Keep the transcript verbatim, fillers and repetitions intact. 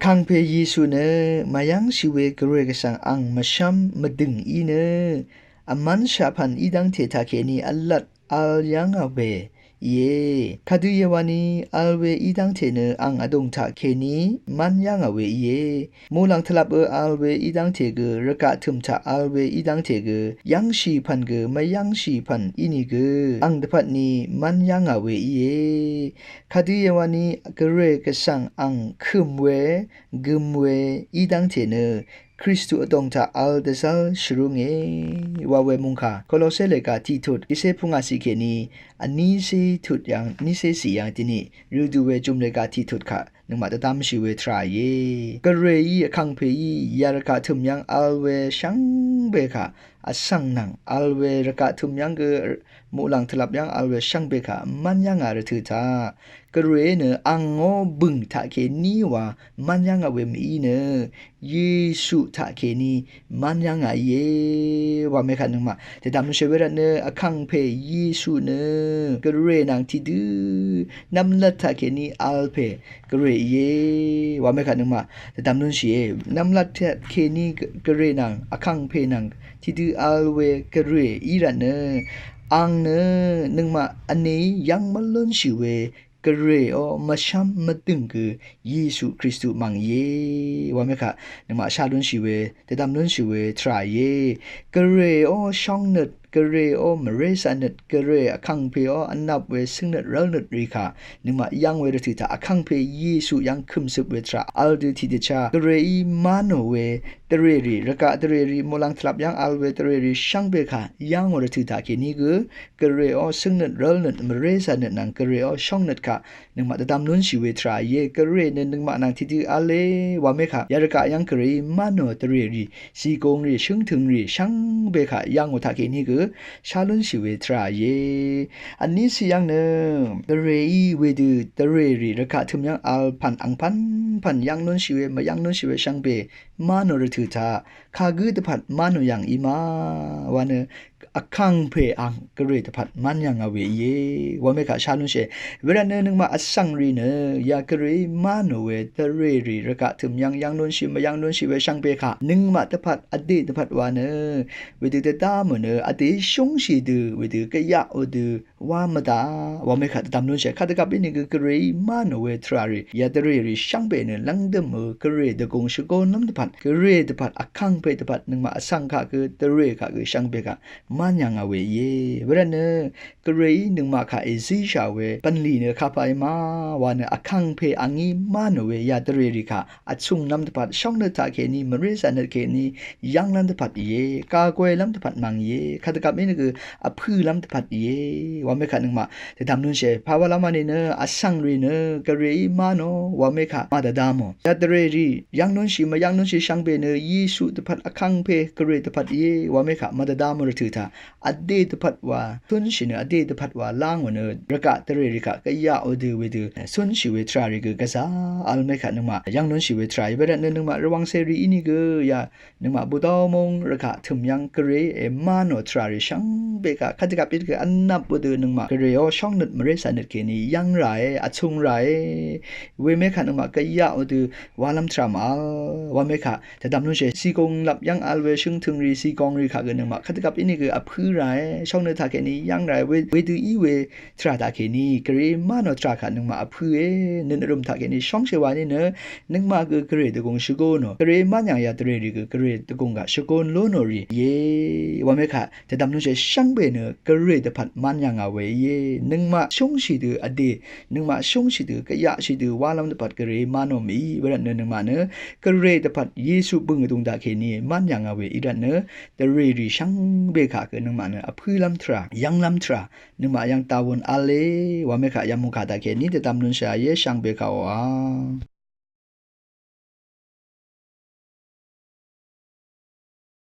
Vkàngpè Yesu nø mvyv́ngshì we Gvray Gvsvng ang mvshv́m mvdø̀ng í nø vmv́nshaq pv̀n í dv́ngte taqkèní vlat v̄l yv́ngà we íe. Kadø íe wani v̄l we í dv́ngte nø ang vdùng taqkèní mv́n yv́ngà we íe. Muqlàng tvlvp ø v̄l we í dv́ngte gø, rvgaq tø̀m taq v̄l we í dv́ngte gø, yv́ngshì pv̀n gø mvyv́ngshì pv̀n ínìgø ang dvpvt ni mv́n yv́ngà we íe. Kadø íe wani Gvray Gvsvng ang kø̀m we, gøm we í dv́ngte nø Kristu vdòng taq v̄l dvzv́l shvrúnge wa we mungkà Kolose lèga tiqtut tiqcé pungà ciq kèní vnícé tut yv́ng, vnícé ciq yv́ng dini rødø we jùm lèga tiqtut kaq nøngmaq dvdvmshì we tvrà íe. Gvrayí, Vkàngpèí yarvgaq tø̀m yv́ng v̄l we shvngbe kaq vsvng nvng v̄l we rvgaq tø̀m yv́ng gø, muqlàng tvlvp yv́ng v̄l we shvngbe kaq mv́n yv́ngà rvtø̀ taq Gvray nø angó bø̀ng taqkèní wa mv́n yv́ngà we mv-í nø Yesu taqkèní mv́n yv́ngà íe. Wamekaq nøngmaq dvdvm lúnshì we rvt nø Vkàngpè Yesu nø Gvray nvng tiqdø nvmlat taqkèní v̄l pè Gvray íe. Wamekaq nøngmaq dvdvm lúnshìe. Nvmlat taqkèní Gvray nvng Vkàngpè nvng tiqdø v̄l we Gvray í rvt nø ang nø nøngmaq vnèí yv́ng mvlúnshì we Gvray ó mvshv́m mvdø̀ng gø Yesu Kristu mv̀ng íe. Wamekaq nøngmaq shá lúnshì we, dvdvm lúnshì we tvrà íe. Gvray ó shóngnøt, Gvray ó mvrézà nøt, Gvray Vkàngpè ó vnvp we cøngnøt rv́lnøt rì kaq nøngmaq yv́ng we rvtø̀ taq Vkàngpè Yesu yv́ng kø̀msøp we tvrà v̄l dø tiqdvchá Gvrayí má nò we dvrèrì, rvgaq dvrèrì, muqlàng tvlvp yv́ng v̄l we dvrèrì shvngbe kaq yv́ngò rvtø̀ taqkèní gø Gvray ó cøngnøt rv́lnøt mvrézà nøt nvng Gvray ó shóngnøt kaq nøngmaq dvdvm lúnshì we tvrà íe. Gvray nø nøngmaq nvng tiqdø v̄le. Wamekaq yarvgaq yv́ng Gvrayí má nò dvrèrì, zìgōngrì, shǿngtø̀ngrì shvngbe kaq yv́ngò taqkèní gø shá lúnshì we tvrà íe. Vní ciq yv́ng nø Gvrayí wedø dvrèrì rvgaq tø̀m yv́ng v̄l pv̀n angpv́npv̀n yv́ng lúnshì we mvyv́ng lúnshì we shvngbe má nò rvtø̀ taq kagǿ dvpvt má nò yv̀ng í ma wa nø Vkàngpè ang Gvray dvpvt mv́n yv̀ngà we íe. Wamekaq shá lúnshìe. Wervt nø nøngmaq vsvng rì nø ya Gvrayí má nò we dvrèrì, rvgaq tø̀m yv́ng yv́ng lúnshì mvyv́ng lúnshì we shvngbe kaq nøngmaq dvpvt vdè dvpvt wa nø wedø dvdá mò nø vdèí shúngshì dø wedø gvyaqò dø wá mvdá. Wamekaq dvdvm lúnshìe. Kadvgvp ínìgø Gvrayí má nò we tvrà rì ya dvrèrì shvngbe nø lv́ngdø̀m ø Gvray dvgùng shvgōnlv́m dvpvt, Gvray dvpvt, Vkàngpè dvpvt nøngmaq vsvng kaq gø, dvrè kaq gø shvngbe kaq mv́n yv̀ngà we íe. Wervt nø Gvrayí nøngmaq kaq èzíshà we bv̀nlì nø kapà í ma wa nø Vkàngpè angí má nò we ya dvrèrì kaq vtsunglv́m dvpvt, shóngnøt taqkèní, mvrézà nøt kèní yv́nglv́m dvpvt íe. Gagwelv́m dvpvt mv̀ng íe. Kadvgvp ínìgø vpǿlv́m dvpvt íe. Wamekaq nøngmaq dvdvm lúnshìe. Pàwalv́m wani nø vsvng rì nø Gvrayí má nò wamekaq màdvdá mò. Ya dvrèrì yv́ng lúnshì mvyv́ng lúnshì shvngbe nø Yesu dvpvt, Vkàngpè Gvray dvpvt íe. Wamekaq màdvdá mò rvtø̀ taq vdè dvpvt wa cúnshì nø, vdè dvpvt wa lángò nø rvgaq dvrèrì kaq gvyaqò dø wedø cúnshì we tvrà rì gø gvzà v̄l mekaq nøngmaq yv́ng lúnshì we tvrà íe. Wervt nø nøngmaq Rvwàng cèrì ínìgø ya nøngmaq Budaw mung rvgaq tø̀m yv́ng Gvray èmá nò tvrà rì shvngbe kaq kadvgvp ínìgø vnvp wedø nøngmaq Gvray ó shóngnøt mvrézà nøt kèní yv́ng ràe, vtsung ràe. Wemekaq nøngmaq gvyaqò dø walv́m tvrà màvl. Wamekaq dvdvm lúnshìe. Zìgōnglvp yv́ng v̄l we shǿngtø̀ngrì, zìgōngrì kaq gø nøngmaq kadvgvp ínìgø vpǿ ràe, shóngnøt taqkèní yv́ng ràe. We, wedø í we tvrà taqkèní Gvrayí má nò tvrà kaq nøngmaq vpǿe. Nøt nvrø̀m taqkèní shóngshì wani nø nøngmaq gø Gvray dvgùng shvgō nò, Gvrayí mv́n yv̀ng ya dvrèrì gø Gvray dvgùng gaq shvgōn lú nò rì íe. Wamekaq dvdvm lúnshìe. Shvngbe nø Gvray dvpvt mv́n yv̀ngà we íe. Nøngmaq shúngshì dø vdè, nøngmaq shúngshì dø gvyaqshì dø walv́m dvpvt Gvrayí má nò mìí. Wervt nø nøngmaq nø Gvray dvpvt Yesu bø̀ng vdùng taqkèní mv́n yv̀ngà we í rvt nø dvrèrì shvngbe kaq gø nøngmaq nø vpǿlv́m tvrà, yv́nglv́m tvrà nøngmaq yv́ng tawun v̄le. Wamekaq yamung kaq taqkèní dvdvm lúnshìe. Shvngbe kaq oqà